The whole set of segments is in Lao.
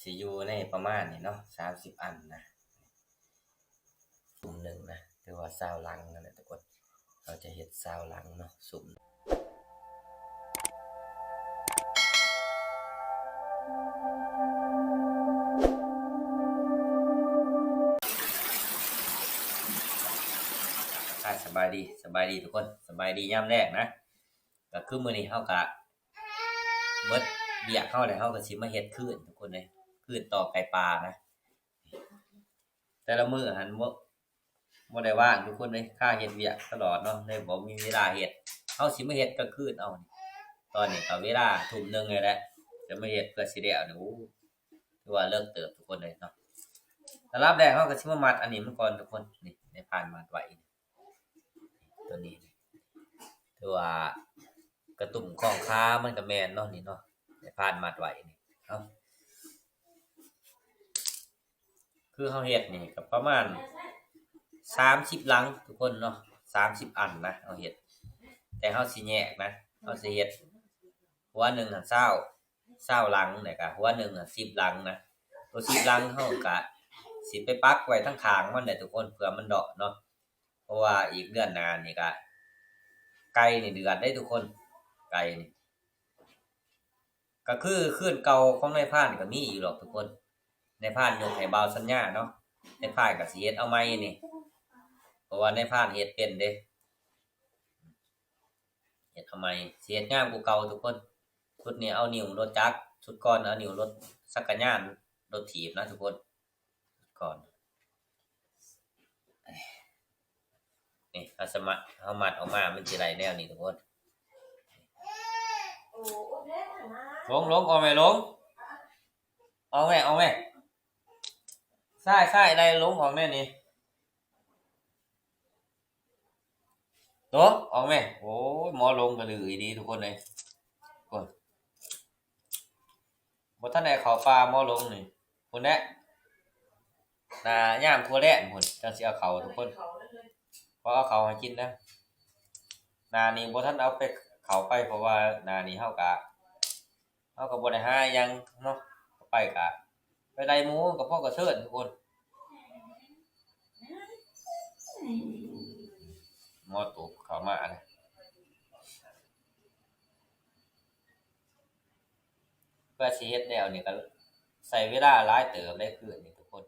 ຊິຢູ່ໃນປະມານນີ້ເນາະ ສາມສິບອັນນະ ຊຸມໜຶ່ງນະ ຖືວ່າຊາວຫຼັງນັ້ນແຫຼະທຸກຄົນ. ເຮົາຈະເຮັດຊາວຫຼັງເນາະ ຊຸມ ສະບາຍດີ ສະບາຍດີທຸກຄົນ ສະບາຍດີຍາມແລງນະ. ກໍຄືມື້ນີ້ເຮົາກໍເບິດວຽກເຮົາແລ້ວ ເຮົາກໍຊິມາເຮັດຄືນທຸກຄົນເອີຍ ຄືນຕໍ່ໄກ່ປ່ານະ. ແຕ່ລະມື້ຫັ້ນບໍ່ ບໍ່ໄດ້ວ່າງທຸກຄົນເອີຍ ຄາເຮັດວຽກຕະຫຼອດເນາະ ເລີຍບໍ່ມີເວລາເຮັດ. ເຮົາຊິມາເຮັດກາງຄືນເອົານີ້ ຕອນນີ້ກໍເວລາທຸ່ມໜຶ່ງແລ້ວແຫຼະ ຈະມາເຮັດເພື່ອຊິແລ້ວນີ້ ໂອ້ ຖືວ່າເລິກເຕີບທຸກຄົນເອີຍເນາະ. ລຳດັບແລກເຮົາກໍຊິມາມັດອັນນີ້ມັນກ່ອນທຸກຄົນ ນີ້ ໃນພານມັດໄວ້ ຕົວນີ້ ຖືວ່າກະຕຸ່ມຂ້ອງຂາມັນກະແມ່ນເນາະ ນີ້ເນາະ ໃນພານມັດໄວ້ນີ້ເນາະ. ຄືເຮົາເຮັດນີ້ກະປະມານສາມສິບຫຼັງທຸກຄົນເນາະ ສາມສິບອັນນະເຮົາເຮັດ ແຕ່ເຮົາຊິແຍກນະ ເຮົາຊິເຮັດຫົວໜຶ່ງຫັ້ນຊາວ ຊາວຫຼັງ ແລ້ວກະຫົວໜຶ່ງຫັ້ນສິບຫຼັງນະ. ຕົວສິບຫຼັງເຮົາກະຊິໄປປັກໄວ້ທາງຂ້າງມັນແຫຼະທຸກຄົນ ເພື່ອມັນເດາະເນາະ ເພາະວ່າອີກເດືອນໜ້ານີ້ກະ ໄກ່ນີ້ເດືອດເດ້ທຸກຄົນ ໄກ່ນີ້ ກະຄືຄືນເກົ່າຂອງນາຍພານກະມີຢູ່ດອກທຸກຄົນ. ນາຍພານຍົກໃຫ້ບ່າວສັນຍາເນາະ ນາຍພານກະຊິເຮັດເອົາໃໝ່ນີ້ ເພາະວ່ານາຍພານເຮັດເປັນເດ້ ເຮັດເອົາໃໝ່ ຊິເຮັດງາມກວ່າເກົ່າທຸກຄົນ. ຊຸດນີ້ເອົານິ້ວລົດຈັກ ຊຸດກ່ອນເອົານິ້ວລົດຈັກກະຍານ ລົດຖີບນະທຸກຄົນ ຊຸດກ່ອນ. ນີ້ ເຮົາສາມາດ ເຮົາມັດອອກມາ ມັນຊິໄດ້ແນວນີ້ທຸກຄົນ. ລົງ ລົງ ອອກແມ່ ລົງ ອອກແມ່ ອອກແມ່ ຊ້າຍ ຊ້າຍ ໄລ່ລົງອອກແນ່ນີ້. ໂຕ ອອກແມ່. ໂອ້ຍ ໝໍລົງກະດືອີ່ຫຼີທຸກຄົນເອີຍ ໂອ້ຍ ບໍ່ທັນໄດ້ເຂົ້າປ່າໝໍລົງນີ້ ພຸ້ນແຫຼະ ໜ້າຍາມຄົວແລ້ງພຸ້ນ ຈັ່ງຊິເອົາເຂົ້າທຸກຄົນ ພໍເອົາເຂົ້າໃຫ້ກິນນະ. ໜ້ານີ້ບໍ່ທັນເອົາໄປ ເຂົ້າໄປ ເພາະວ່າໜ້ານີ້ເຮົາກະ ເຮົາກໍບໍ່ໄດ້ຫາຫຍັງເນາະ ໄປກະໄປໄລ່ໝູ ກໍພໍກະເຊີນທຸກຄົນ. ໝໍຕົບເຂົ້າມານະ ກວ່າຊິເຮັດແລ້ວນີ້ກໍໃຊ້ເວລາຫຼາຍເຕີບເດ້ຄືນນີ້ທຸກຄົນ.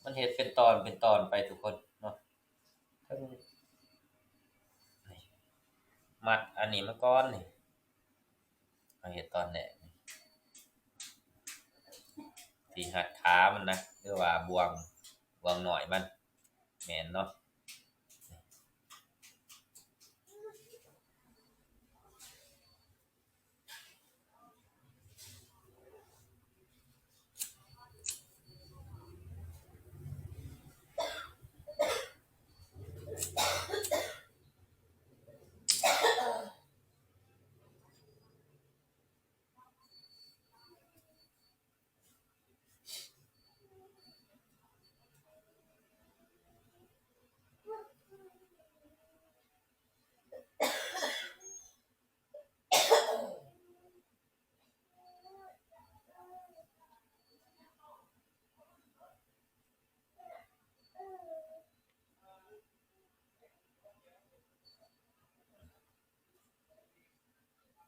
ມັນເຮັດເປັນຕອນເປັນຕອນໄປທຸກຄົນເນາະ ເທິງ ມັດອັນນີ້ມາກ່ອນນີ້ ເຮົາເຮັດຕອນແລກນີ້ ທີ່ຮັດຂາມັນນະ ຫຼືວ່າບ່ວງ ບ່ວງນ້ອຍມັນ ແມ່ນເນາະ.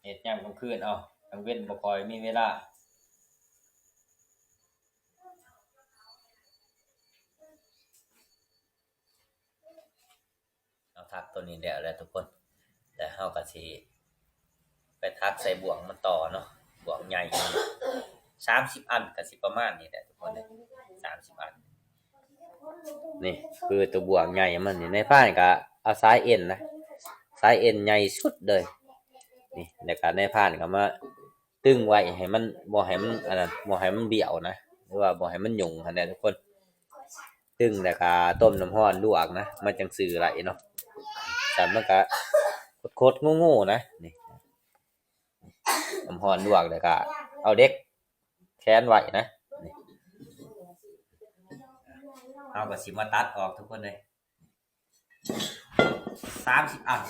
ເຮັດຍາມກາງຄືນເອົາ ກາງເວັນບໍ່ຄ່ອຍມີເວລາ. ເຮົາຖັກຕົວນີ້ແລ້ວແຫຼະທຸກຄົນ ແລ້ວເຮົາກໍຊິໄປຖັກໃສ່ບ່ວງມັນຕໍ່ເນາະ ບ່ວງໃຫຍ່ ສາມສິບອັນ ກໍຊິປະມານນີ້ແຫຼະທຸກຄົນເອີຍ ສາມສິບອັນ. ນີ້ຄືຕົວບ່ວງໃຫຍ່ມັນນີ້ ນາຍພານກໍເອົາສາຍເອັນນະ ສາຍເອັນໃຫຍ່ສຸດເລີຍນີ້ ແລ້ວກໍນາຍພານກໍມາ ຕຶງໄວ້ໃຫ້ມັນ ບໍ່ໃຫ້ມັນອັນນັ້ນ ບໍ່ໃຫ້ມັນບ້ຽວນະ ຫຼືວ່າບໍ່ໃຫ້ມັນຫຍຸ້ງຫັ້ນແຫຼະທຸກຄົນ. ຕຶງແລ້ວກະຕົ້ມນ້ຳຮ້ອນລວກນະ ມັນຈັ່ງຊື່ໄດ້ເນາະ. ຊັ້ນມັນກະຄົດໆງູໆນະ ນີ້ ນ້ຳຮ້ອນລວກແລ້ວກະເອົາເຫຼັກແຂນໄວ້ນະ ນີ້ ເຮົາກະຊິມາຕັດອອກທຸກຄົນເອີຍ. ສາມສິບອັນ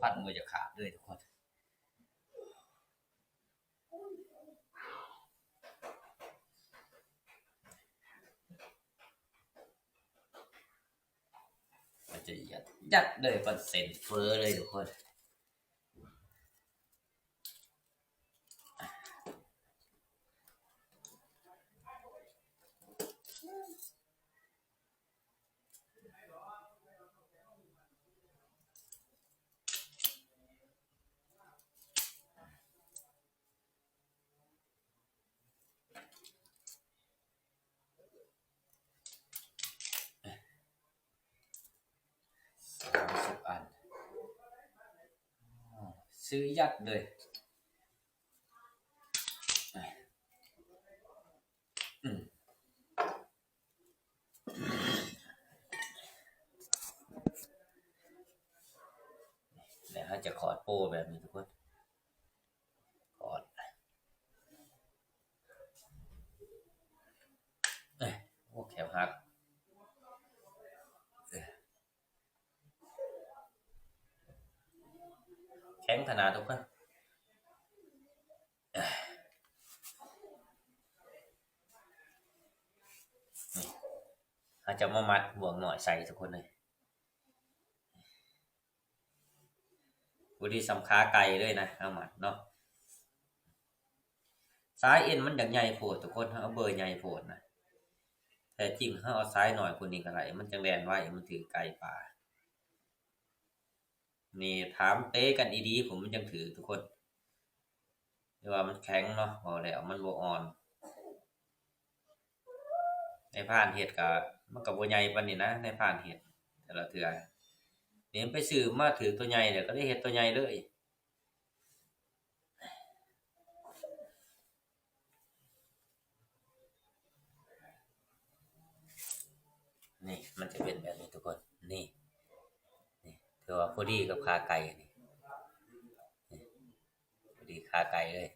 ພັນບໍ່ຢາກຂາດເລີຍທຸກຄົນ. ມັນຈະຍັດ ຍັດເລີຍ ປັນເສັ້ນເຟີເລີຍທຸກຄົນ. ສາມສິບອັນ ຊື້ຍັດເລີຍ. ອືມ ແລ້ວເຮົາຈະຂອດໂປ້ແບບນີ້ທຸກຄົນ ຂອດ ເອີຍ ໂອ້ ແຂວຫັກ ແຂງຂະໜາດທຸກຄົນ. ເຮົາຈະມາມັດບ່ວງນ້ອຍໃສ່ທຸກຄົນເລີຍ ພໍດີສ່ຳຂາໄກ່ເລີຍນະ ເຮົາມັດເນາະ. ສາຍເອັນມັນຢາກໃຫຍ່ໂພດທຸກຄົນ ເຮົາເອົາເບີໃຫຍ່ໂພດນະ ແທ້ຈິງເຮົາເອົາສາຍໜ້ອຍກວ່ານີ້ກໍໄດ້ ມັນຈັ່ງແລ່ນໄວ ມັນຖືກໄກ່ປ່າ. ນີ້ຖາມເຕະກັນອີ່ດີພຸ້ນ ມັນຈັ່ງຖືກທຸກຄົນ ແຕ່ວ່າມັນແຂງເນາະ ເວົ້າແລ້ວມັນບໍ່ອ່ອນ. ນາຍພານເຮັດກະ ມັນກະບໍ່ໃຫຍ່ປານນີ້ນະ ນາຍພານເຮັດແຕ່ລະເທື່ອ. ນີ້ໄປຊື້ມາຖືກໂຕໃຫຍ່ແລ້ວ ກະໄດ້ເຮັດໂຕໃຫຍ່ເລີຍ. ນີ້ມັນຈະເປັນແບບນີ້ທຸກຄົນ ນີ້ ນີ້ຖືວ່າພໍດີກັບຂາໄກ່ ນີ້ ນີ້ ພໍດີຂາໄກ່ເລີຍ.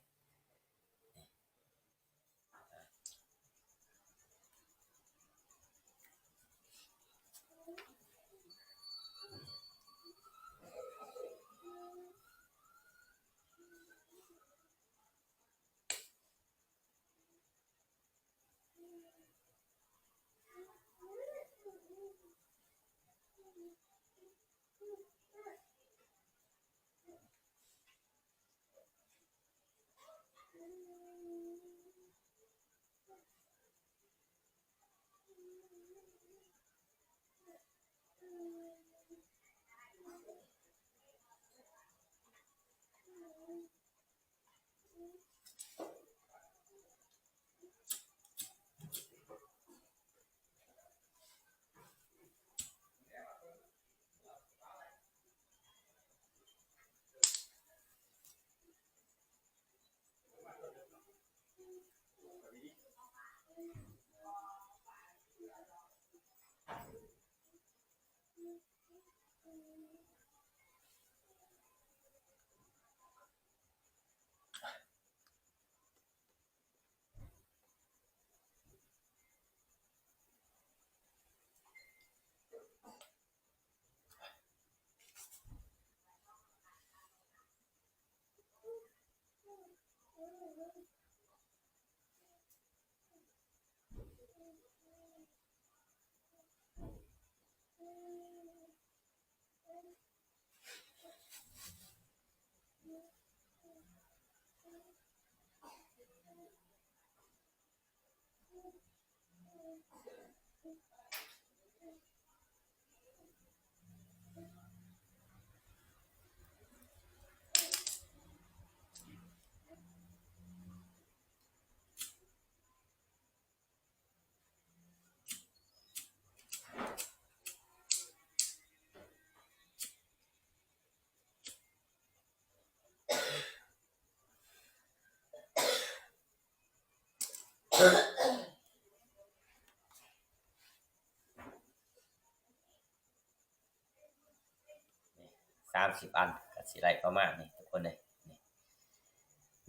ສາມສິບອັນກໍຊິໄດ້ປະມານນີ້ທຸກຄົນເອີຍ.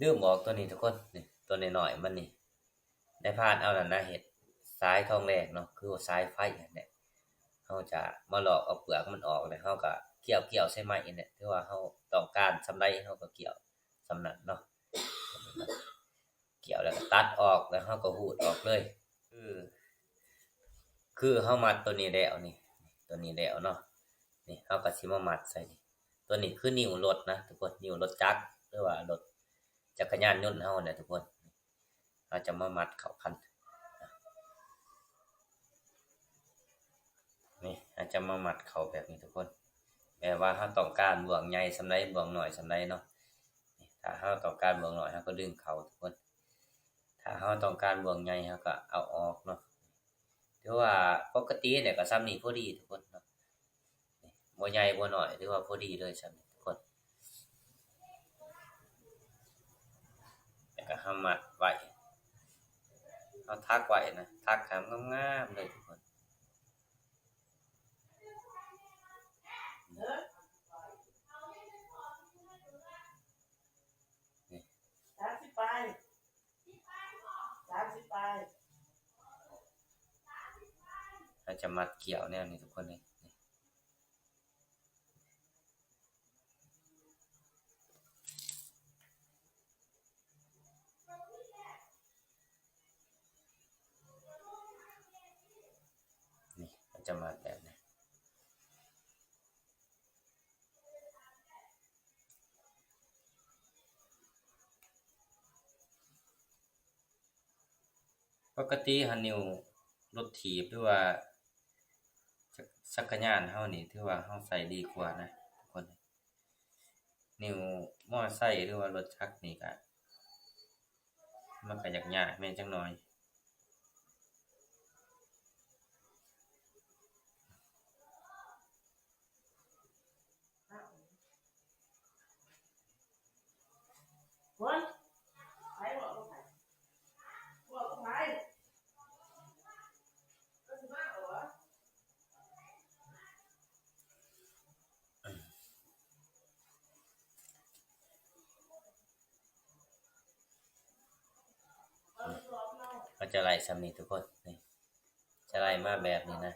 ລືມບອກໂຕນີ້ທຸກຄົນ ນີ້ໂຕນ້ອຍໆມັນນີ້ ນາຍພານເອົານັ້ນນະ ເຮັດສາຍທອງແດງເນາະ ຄືວ່າສາຍໄຟຫັ້ນແຫຼະ. ເຮົາຈະມາລອກເອົາເປືອກມັນອອກ ແລ້ວເຮົາກໍ ກ່ຽວ ກ່ຽວໃສ່ໄມ້ນີ້ແຫຼະ ຖືວ່າເຮົາຕ້ອງການສ່ຳໃດເຮົາກໍກ່ຽວສ່ຳນັ້ນເນາະ. ກ່ຽວແລ້ວກໍຕັດອອກ ແລ້ວເຮົາກໍຮູດອອກເລີຍ. ຄື ຄືເຮົາມັດຕົວນີ້ແລ້ວນີ້ ຕົວນີ້ແລ້ວເນາະ ນີ້ເຮົາກໍຊິມາມັດໃສ່ນີ້. ຕົວນີ້ຄືນິ້ວລົດນະທຸກຄົນ ນິ້ວລົດຈັກ ຫຼືວ່າລົດຈັກກະຍານຍົນເຮົາແຫຼະທຸກຄົນ. ເຮົາຈະມາມັດເຂົ້າກັນ ນີ້ ເຮົາຈະມາມັດເຂົ້າແບບນີ້ທຸກຄົນ ແບບວ່າເຮົາຕ້ອງການບ່ວງໃຫຍ່ສ່ຳໃດ ບ່ວງນ້ອຍສ່ຳໃດເນາະ. ນີ້ ຖ້າເຮົາຕ້ອງການບ່ວງນ້ອຍ ເຮົາກໍດຶງເຂົ້າທຸກຄົນ ຖ້າເຮົາຕ້ອງການບ່ວງໃຫຍ່ ເຮົາກໍເອົາອອກເນາະ. ຖືວ່າປົກກະຕິນີ້ກໍສ່ຳນີ້ພໍດີທຸກຄົນເນາະ ນີ້ ບໍ່ໃຫຍ່ບໍ່ນ້ອຍ ຖືວ່າພໍດີເລີຍສ່ຳນີ້ທຸກຄົນ. ແລ້ວກໍເຮົາມັດໄວ້ ເຮົາຖັກໄວ້ນະ ຖັກໃຫ້ງາມໆເລີຍທຸກຄົນ. ນີ້ ສາມສິບປາຍ ສາມສິບປາຍ ເຮົາຈະມັດກ່ຽວແນວນີ້ທຸກຄົນເອີຍ. ນີ້ ເຮົາຈະມັດແບບນີ້. ປົກກະຕິຫັ້ນ ນິ້ວລົດຖີບ ຫຼືວ່າຈັກ ຈັກກະຍານເຮົານີ້ ຖືວ່າເຮົາໃຊ້ດີກວ່ານະທຸກຄົນ. ນິ້ວມໍໄຊ ຫຼືວ່າລົດຈັກນີ້ກະ ມັນກະຍາກໆແດ່ຈັກໜ່ອຍ. ເຮົາຈະໄລ່ສ່ຳນີ້ທຸກຄົນ ນີ້ ຈະໄລ່ມາແບບນີ້ນະ.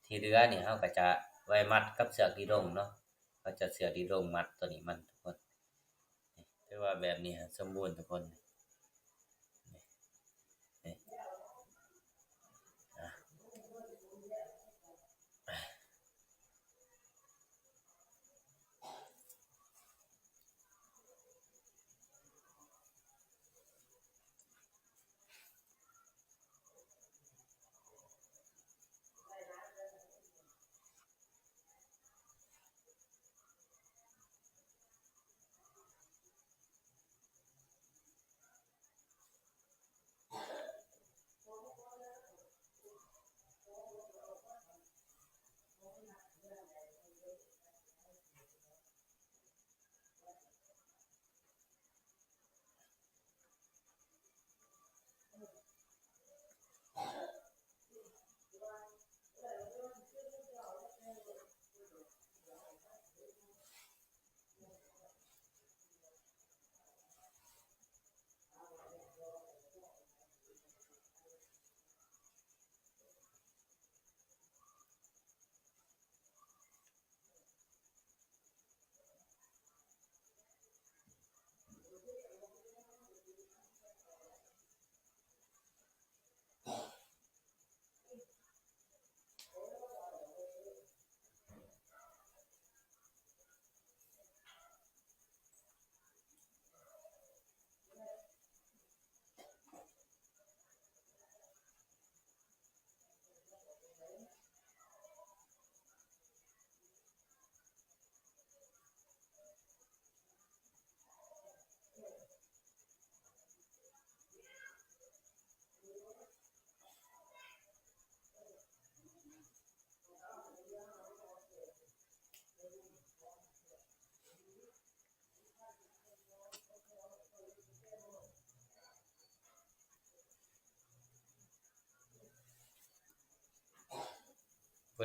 ທີ່ເຫຼືອນີ້ເຮົາກໍຈະໄວ້ມັດກັບເຊືອກດີດົງເນາະ ເຮົາຈະເຊືອກດີດົງມັດຕົວນີ້ມັນທຸກຄົນ. ຖືວ່າແບບນີ້ສົມບູນທຸກຄົນ.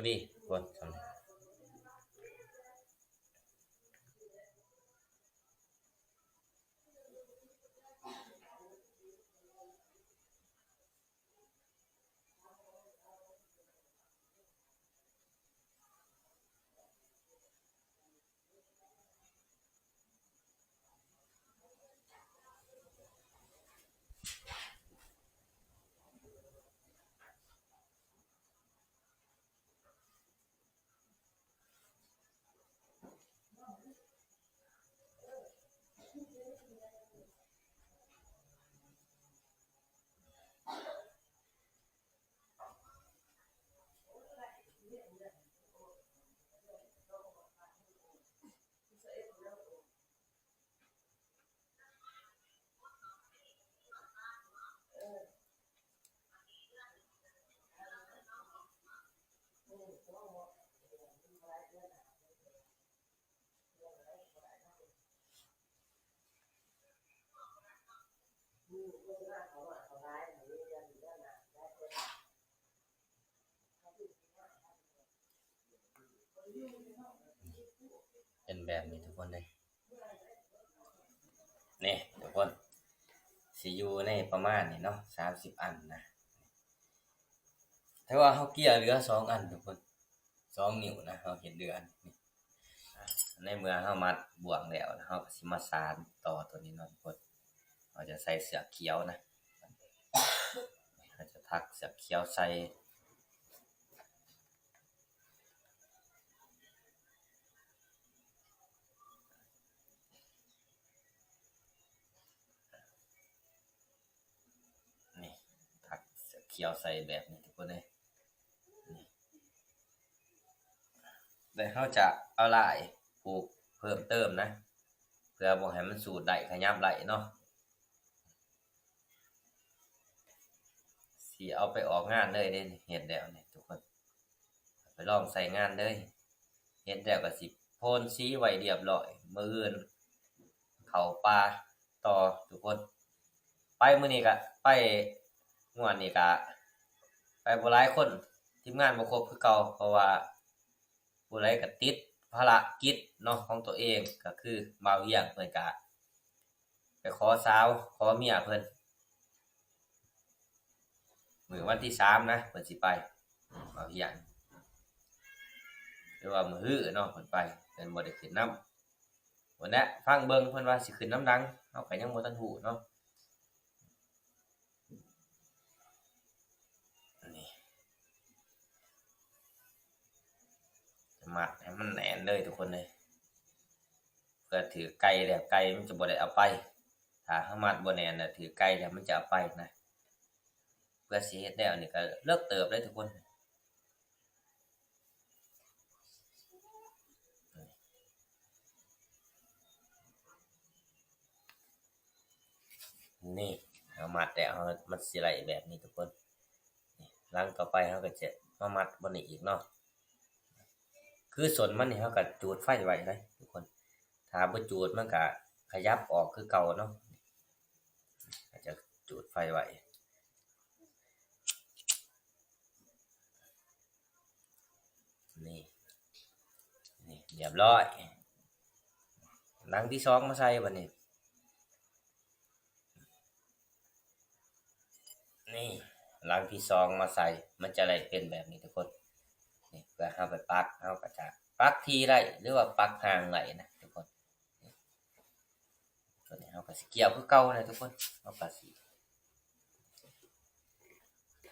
ພໍດີທຸກຄົນ. ເປັນແບບນີ້ທຸກຄົນເດ້ ນີ້ທຸກຄົນ ຊິຢູ່ໃນປະມານນີ້ເນາະ ສາມສິບອັນນະ. ແຕ່ວ່າເຮົາເກຍເຫຼືອສອງອັນທຸກຄົນ ສອງນິ້ວນະ ເຮົາເຮັດເຫຼືອອັນນີ້. ໃນເມື່ອເຮົາມັດບ່ວງແລ້ວ ເຮົາກໍຊິມາສານຕໍ່ຕົວນີ້ເນາະທຸກຄົນ. ເຮົາຈະໃສ່ເຊືອກຂຽວນະ ເຮົາຈະຖັກເຊືອກຂຽວໃສ່. ນີ້ ຖັກເຊືອກຂຽວໃສ່ແບບນີ້ທຸກຄົນເອີຍ ນີ້ ແລະເຮົາຈະເອົາລາຍຜູກເພີ່ມເຕີມນະ ເພື່ອບໍ່ໃຫ້ມັນສູດໄດ້ຂະຫຍັບໄດ້ເນາະ. ຊິເອົາໄປອອກງານເລີຍເດ້ ເຮັດແລ້ວນີ້ທຸກຄົນ ໄປລອງໃຊ້ງານເລີຍ. ເຮັດແລ້ວກໍຊິໂພນສີໄວ້ລຽບລ້ອຍ ມື້ອື່ນເຂົ້າປ່າຕໍ່ທຸກຄົນ. ໄປມື້ນີ້ກະໄປ ງວດນີ້ກະໄປບໍ່ຫຼາຍຄົນ ທີມງານບໍ່ຄົບຄືເກົ່າ ເພາະວ່າຜູ້ໃດກະຕິດພາລະກິດເນາະ ຂອງຕົວເອງ ກໍຄືບ່າວວຽງເພິ່ນກະ ໄປຂໍສາວ ຂໍເມຍເພິ່ນ ມື້ວັນທີສາມນະ ເພິ່ນຊິໄປ ບ່າວວຽງ ຫຼືວ່າມື້ຮືເນາະ ເພິ່ນໄປ ເພິ່ນບໍ່ໄດ້ຂຶ້ນນຳ. ພຸ້ນແຫຼະ ຟັງເບິ່ງເພິ່ນວ່າຊິຂຶ້ນນຳຫຼັງ ເຮົາກໍຍັງບໍ່ທັນຮູ້ເນາະ. ນີ້ ມັດໃຫ້ມັນແໜ້ນເລີຍທຸກຄົນເອີຍ ເພື່ອຖືກໄກ່ແລ້ວ ໄກ່ມັນຈະບໍ່ໄດ້ເອົາໄປ. ຖ້າເຮົາມັດບໍ່ແໜ້ນແລ້ວ ຖືກໄກ່ແລ້ວມັນຈະເອົາໄປນະ. ເພື່ອຊິເຮັດແລ້ວນີ້ກໍເລິກເຕີບເລີຍທຸກຄົນ. ນີ້ ເຮົາມັດແລ້ວ ເຮົາ ມັນຊິໄດ້ແບບນີ້ທຸກຄົນ. ນີ້ ຫຼັງຕໍ່ໄປເຮົາກໍຈະມາມັດບ່ອນນີ້ອີກເນາະ. ຄືສົ້ນມັນນີ້ເຮົາກໍຈູດໄຟໄວ້ເດ້ທຸກຄົນ ຖ້າບໍ່ຈູດມັນກໍຂະຫຍັບອອກຄືເກົ່າເນາະ. ເຮົາຈະຈູດໄຟໄວ້. ນີ້ ນີ້ ລຽບລ້ອຍ. ຫຼັງທີສອງມາໃສ່ບັດນີ້. ນີ້ ຫຼັງທີສອງມາໃສ່ ມັນຈະໄດ້ເປັນແບບນີ້ທຸກຄົນ. ນີ້ ເພື່ອເຮົາໄປປັກ ເຮົາກໍຈະປັກທີ່ໄດ້ ຫຼືວ່າປັກຫ່າງໄດ້ນະທຸກຄົນ. ນີ້ ຕົວນີ້ເຮົາກໍຊິກ່ຽວຄືເກົ່ານະທຸກຄົນ. ເຮົາກໍຊິ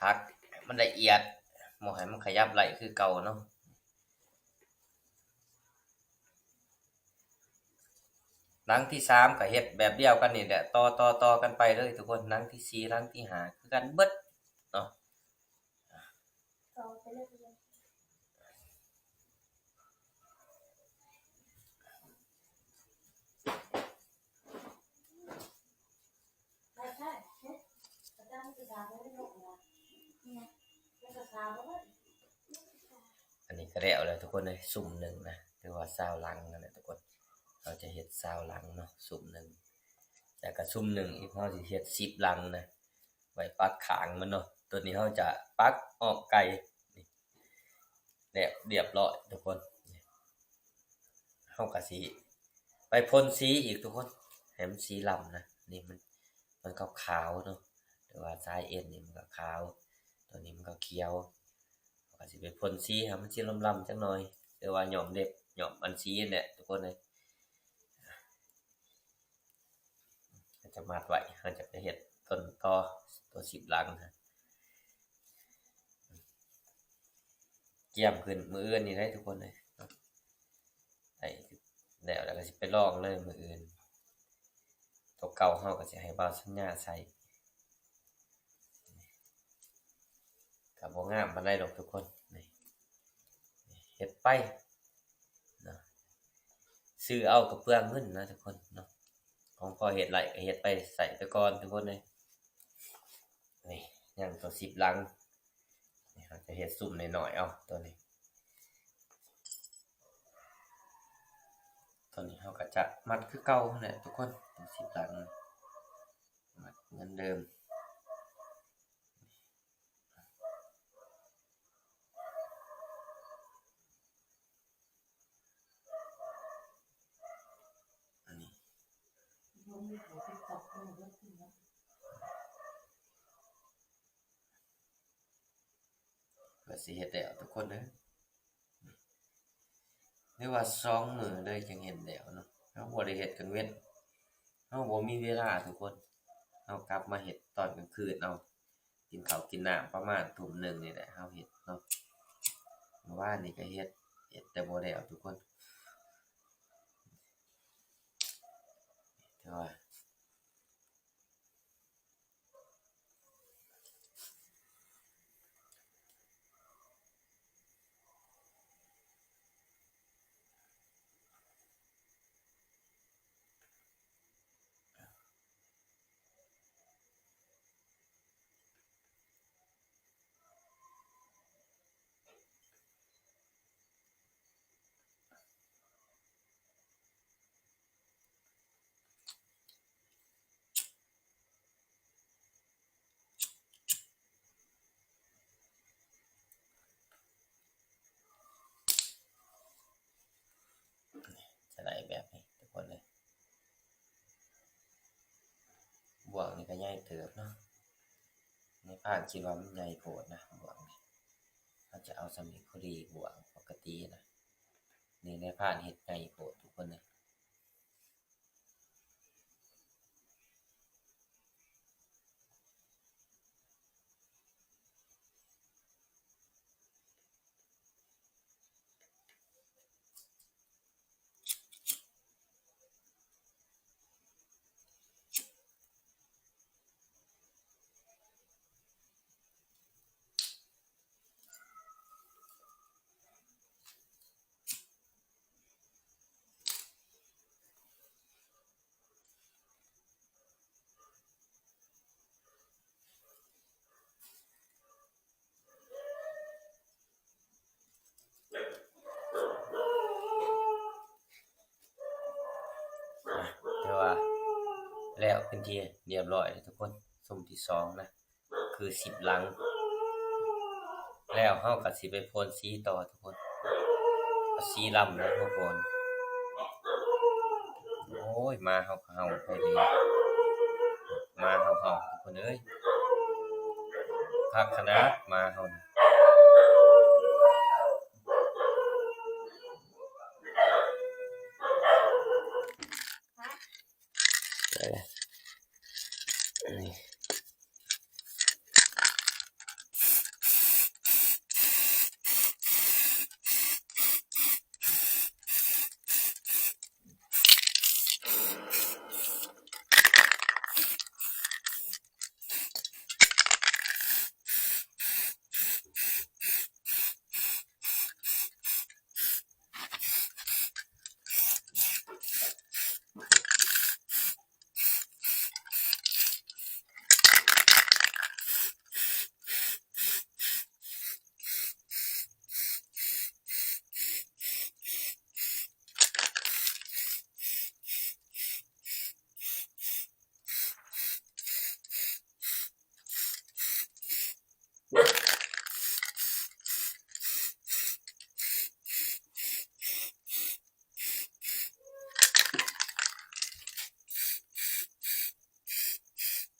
ຖັກໃຫ້ມັນລະອຽດ ບໍ່ໃຫ້ມັນຂະຫຍັບໄຫຼຄືເກົ່າເນາະ. ຫຼັງທີສາມກໍເຮັດແບບດຽວກັນນີ້ແຫຼະ ຕໍ່ ຕໍ່ ຕໍ່ກັນໄປເລີຍທຸກຄົນ. ຫຼັງທີສີ່ ຫຼັງທີຫ້າ ຄືກັນເບິດເນາະ. ອັນນີ້ກໍແລ້ວແລ້ວທຸກຄົນເອີຍ ຊຸມໜຶ່ງນະ ຖືວ່າຊາວຫຼັງນັ້ນແຫຼະທຸກຄົນ. ເຮົາຈະເຮັດຊາວຫຼັງເນາະ ຊຸມໜຶ່ງ ແລ້ວກໍຊຸມໜຶ່ງອີກ ເຮົາຊິເຮັດສິບຫຼັງນະ ໄວ້ປັກຂ້າງມັນເນາະ. ຕົວນີ້ເຮົາຈະປັກອ້ອມໄກ່ ແລ້ວລຽບລ້ອຍທຸກຄົນ. ເຮົາກໍຊິໄປພົ່ນສີອີກທຸກຄົນ ໃຫ້ມັນສີລ້ຳນະ. ນີ້ມັນ ມັນຂາວໆເນາະ ຫຼືວ່າສາຍເອັນນີ້ມັນກໍຂາວ ຕົວນີ້ມັນກໍຂຽວ. ເຮົາກໍຊິໄປພົ່ນສີໃຫ້ມັນສີລ້ຳໆຈັກໜ່ອຍ ຫຼືວ່າຍ້ອມເລັບ ຍ້ອມອັນສີນັ້ນແຫຼະທຸກຄົນເອີຍ. ເຮົາຈະມັດໄວ້ ເຮົາຈະໄປເຮັດຕົ້ນຕໍ ຕົວສິບຫຼັງ ກຽມຂຶ້ນມື້ອື່ນນີ້ໄດ໋ທຸກຄົນເອີຍ. ໄດ້ແລ້ວ ແລ້ວກໍຊິໄປລອງເລີຍມື້ອື່ນ. ຕົວເກົ່າເຮົາກໍຊິໃຫ້ບ່າວສັນຍາໃສ່ ກໍບໍ່ງາມປານໃດດອກທຸກຄົນ. ນີ້ ເຮັດໄປເນາະ ຊື້ເອົາກໍເປືອງເງິນນະທຸກຄົນເນາະ. ຂອງພໍເຮັດໄດ້ກໍເຮັດໄປ ໃຊ້ໄປກ່ອນທຸກຄົນເອີຍ. ນີ້ ຍັງຕົວສິບຫຼັງ ນີ້ ເຮົາຈະເຮັດຊຸມນ້ອຍໆເອົາຕົວນີ້. ຕົວນີ້ເຮົາກໍຈະມັດຄືເກົ່າຫັ້ນແຫຼະທຸກຄົນ ຕົວສິບຫຼັງ. ມັດເໝືອນເດີມ. ອັນນີ້ ເພື່ອຊິເຮັດແລ້ວທຸກຄົນເດີ ຫຼືວ່າສອງມື້ເລີຍຈັ່ງເຮັດແລ້ວເນາະ. ເຮົາບໍ່ໄດ້ເຮັດກາງເວັນ ເຮົາບໍ່ມີເວລາທຸກຄົນ. ເຮົາກັບມາເຮັດຕອນກາງຄືນເອົາ ກິນເຂົ້າກິນນ້ຳປະມານທຸ່ມໜຶ່ງນີ້ແຫຼະ ເຮົາເຮັດເນາະ. ເມື່ອວານນີ້ກໍເຮັດ ເຮັດແຕ່ບໍ່ແລ້ວທຸກຄົນ ແຕ່ວ່າ ຈະໄດ້ແບບນີ້ທຸກຄົນເອີຍ. ບ່ວງນີ້ກໍໃຫຍ່ເຕີບເນາະ. ນາຍພານຄິດວ່າມັນໃຫຍ່ໂພດນະ ບ່ວງນີ້. ເຮົາຈະເອົາສ່ຳນີ້ພໍດີ ບ່ວງປົກກະຕິນະ. ນີ້ນາຍພານເຮັດໃຫຍ່ໂພດທຸກຄົນເອີຍ. ອ່ະ ຖືວ່າແລ້ວເປັນທີ່ຮຽບຮ້ອຍແລ້ວທຸກຄົນ. ຊຸມທີສອງນະ ຄືສິບຫຼັງ ແລ້ວເຮົາກໍຊິໄປໂພນສີຕໍ່ທຸກຄົນ. ເອົາສີດຳນະມາໂພນ. ໂອ້ຍ ໝາເຮົາກໍເຫົ່າພໍດີ ໝາເຮົາເຫົ່າທຸກຄົນເອີຍ. ຄັກຂະໜາດໝາເຮົານະ.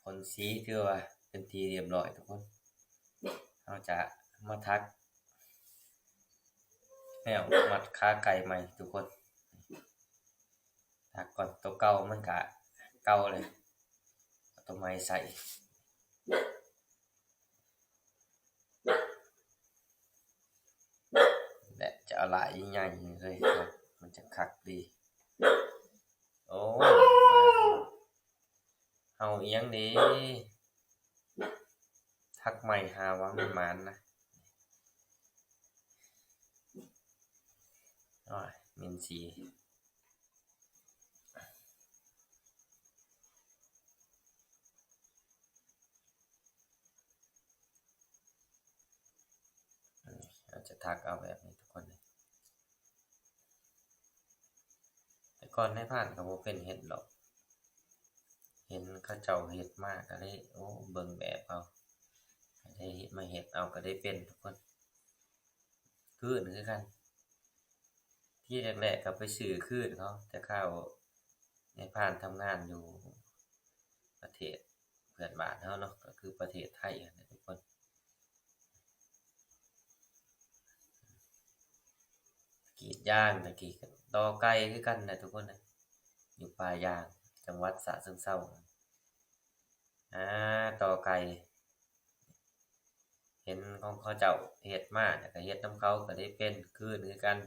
ໂພນສີຖືວ່າເປັນທີ່ຮຽບຮ້ອຍທຸກຄົນ. ເຮົາຈະມາຖັກແນວມັດຂາໄກ່ໃໝ່ທຸກຄົນ. ຖັກກ່ອນ ໂຕເກົ່າມັນກະເກົ່າເລີຍ ເອົາໂຕໃໝ່ໃສ່. ແລະ ຈະເອົາຫຼາຍໃຫຍ່ໆເລີຍ ມັນຈະຄັກດີ. ໂອ້ຍ ເຫົ່າອີ່ຫຍັງເດ ທັກໃໝ່ຫາວ່າມັນໝານນະ. ໂອ້ຍ ເໝັນສີ. ເຮົາຈະຖັກເອົາແບບນີ້ທຸກຄົນ. ແຕ່ກ່ອນນາຍພານກໍບໍ່ເປັນເຮັດດອກ ເຫັນເຂົາເຈົ້າເຮັດມາກໍເລີຍ ໂອ້ ເບິ່ງແບບເອົາ ກໍໄດ້ມາເຮັດເອົາ ກໍໄດ້ເປັນທຸກຄົນ ຄືນຄືກັນ. ທີແລກໆກໍໄປຊື້ຄືນເຂົາ ແຕ່ຄາວນາຍພານທຳງານຢູ່ປະເທດເພື່ອນບ້ານເຮົາເນາະ ກໍຄືປະເທດໄທຫັ້ນແຫຼະທຸກຄົນ. ກຣີດຢາງຕະກີ້ ຕໍ່ໄກ່ຄືກັນນະທຸກຄົນນະ ຢູ່ປ່າຢາງ ຈັງຫວັດສະເຊີງເຊົາ. ອາ ຕໍ່ໄກ່ ເຫັນຂອງເຂົາເຈົ້າເຮັດມາ ແລ້ວກໍເຮັດນຳເຂົາ ກໍໄດ້ເປັນຄືນຄືກັນ.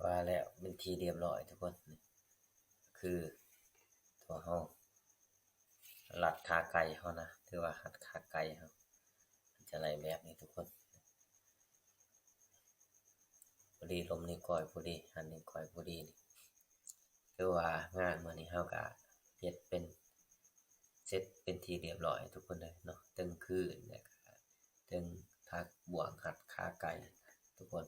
ວ່າແລ້ວເປັນທີ່ຮຽບຮ້ອຍທຸກຄົນ ຄືຕົວເຮົາ ລັດຂາໄກ່ເຮົານະ ຖືວ່າຮັດຂາໄກ່ເຮົາ ມັນຈະໄດ້ແບບນີ້ທຸກຄົນ. ພໍດີລົມນິ້ວກ້ອຍພໍດີ ຫັນນິ້ວກ້ອຍພໍດີນີ້ ຄືວ່າງານມື້ນີ້ເຮົາກະເຮັດເປັນ ເສັດເປັນທີ່ຮຽບຮ້ອຍທຸກຄົນເລີຍເນາະ ເທິງຄືນ ແລ້ວກະເທິງຖັກບ່ວງຮັດຂາໄກ່ທຸກຄົນ.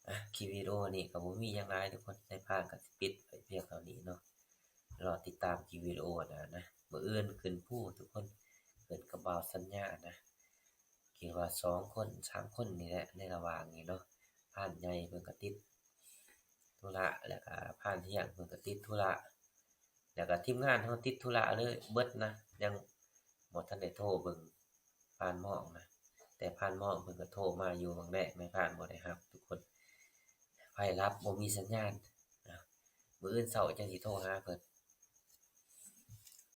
ອ່ະ ຄລິບວິດີໂອນີ້ກໍບໍ່ມີຫຍັງຫຼາຍທຸກຄົນ ນາຍພານກໍຊິປິດໄວ້ພຽງເທົ່ານີ້ເນາະ. ລໍຕິດຕາມຄລິບວິດີໂອໜ້ານະ ມື້ອື່ນຂຶ້ນພູທຸກຄົນ ຂຶ້ນກັບບ່າວສັນຍານະ ຄິດວ່າສອງຄົນສາມຄົນນີ້ແຫຼະ ໃນລະຫວ່າງນີ້ເນາະ. ພານໃຫຍ່ເພິ່ນກໍຕິດທຸລະ ແລ້ວກໍພານທ່ຽງເພິ່ນກໍຕິດທຸລະ ແລ້ວກໍທີມງານເຮົາຕິດທຸລະເລີຍເບິດນະ ຍັງບໍ່ທັນໄດ້ໂທເບິ່ງພານໝອງນະ ແຕ່ພານໝອງເພິ່ນກໍໂທມາຢູ່ຫວ່າງແລກ ນາຍພານບໍ່ໄດ້ຮັບທຸກຄົນ ໄພລັບ ບໍ່ມີສັນຍານນະ. ມື້ອື່ນເຊົ້າຈັ່ງຊິໂທຫາເພິ່ນ